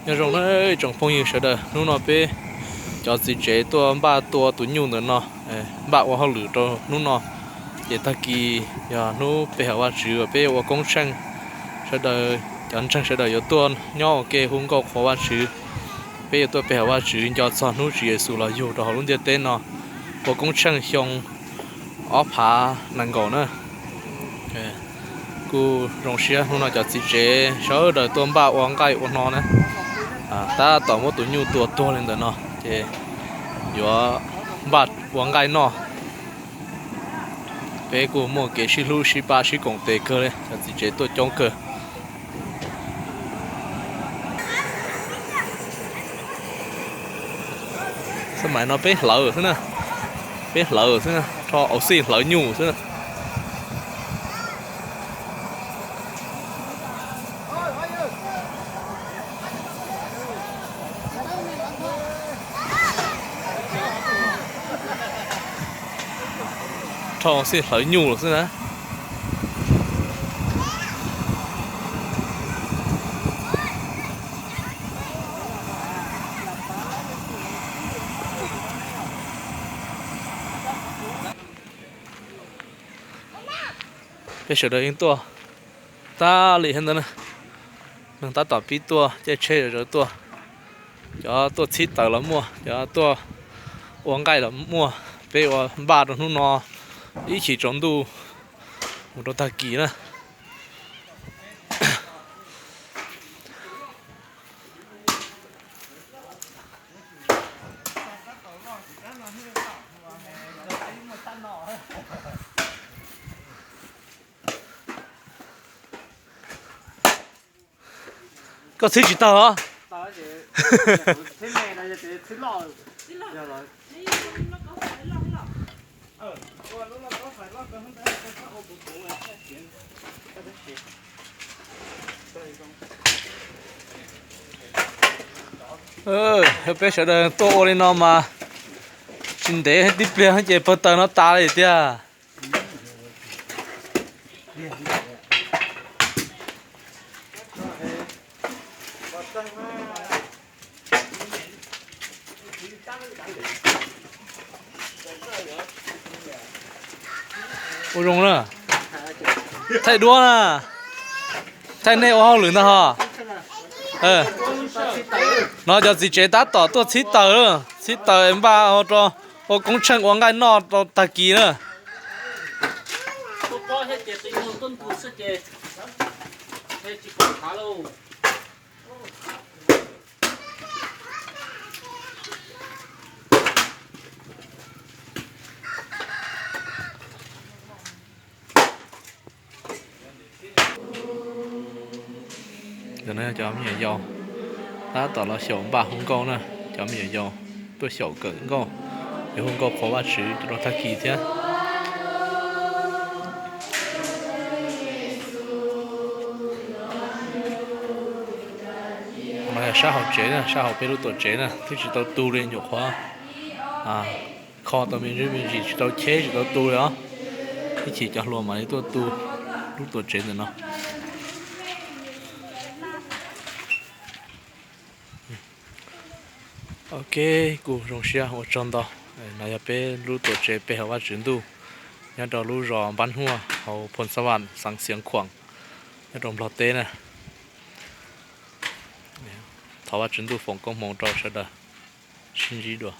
Nyob zoo na tsoom phooj ywg sawv daws, hnub no peb cov txiv tsev tuaj npaj tua tus nyuj ntawm no, npaj ua hauj lwm rau hnub no. Ces tag kis yog hnub pe hawm Vajtswv uas peb yuav ua koob tsheej, sawv daws cov ntseeg sawv daws yuav tuaj nyob ua ke hu nkauj qhuas Vajtswv. Peb yuav tuaj pe hawm Vajtswv nco txog hnub Tswv Yexus los yug rau hauv lub ntiaj teb no, ua koob tsheej xyoo ob phav nees nkaum na. Kuj zoo siab hnub no cov txiv tsev sawv daws tuaj npaj ua nqaij ua no na. Tab tom muab tus nyuj tua tuag li ntawm no ces yuav npaj ua nqaij noj. Peb kuj muaj kev sib hlub sib pab sib koom tes kawg li, cov txiv tsev tuaj coob kawg. Xab maim no peb hlawv xwb na, peb hlawv xwb na, rho auv xij hlawv nyuj xwb na. Rho auv xij hlawv nyuj xwb na. Peb sawv daws yeej tuaj tag li thiab ntawd na. Neeg tab tom pib tuaj, caij tsheb zom zaws tuaj. Cov tuaj txhib taws los muaj, cov tuaj ua nqaij los muaj. Peb ua npaj rau hnub no ib chim tsaus ntuj mus rau tag kis na. Koj txhib tsis tawg os? Peb sawv daws tuaj ua li no mas tsis ntev tib pliag ces pawg taws no tas li tiag. Ua zoo na. Thaij duab na. Thaij nej ua hauj lwm ntag ho. No cov txiv tsev tab tom tuaj txhib taws, txhib taws npaj rau ua koob tsheej ua nqaij noj rau tag kis na. Cov me nyuam yaus tab tom los xyaum npaj hu nkauj na, cov me nyuam yaus tuaj xyaum kawm nkauj, yuav hu nkauj qhuas Vajtswv rau tag kis thiab. No yog sab hauv tsev na, sab hauv peb lub tuam tsev na, twb tsis tau tu li nyuam qhuav kho tau me ntsis me ntsis tsis tau cheb tsis tau tu li os. Ib chim cov hluas mam li tuaj tu lub tuam tsev ntawm no. Ok, kuj zoo siab ua tsaug ntau. No yog peb lub tuam tsev pe hawm Vajtswv ntuj nyob rau lub zos Npab Huaj hauv Phoo Xab Vam xeev Xiav Khuam nyob rau Nplog teb na. Thov Vajtswv ntuj foom koob hmoov rau sawv daws. Sib ntsib dua.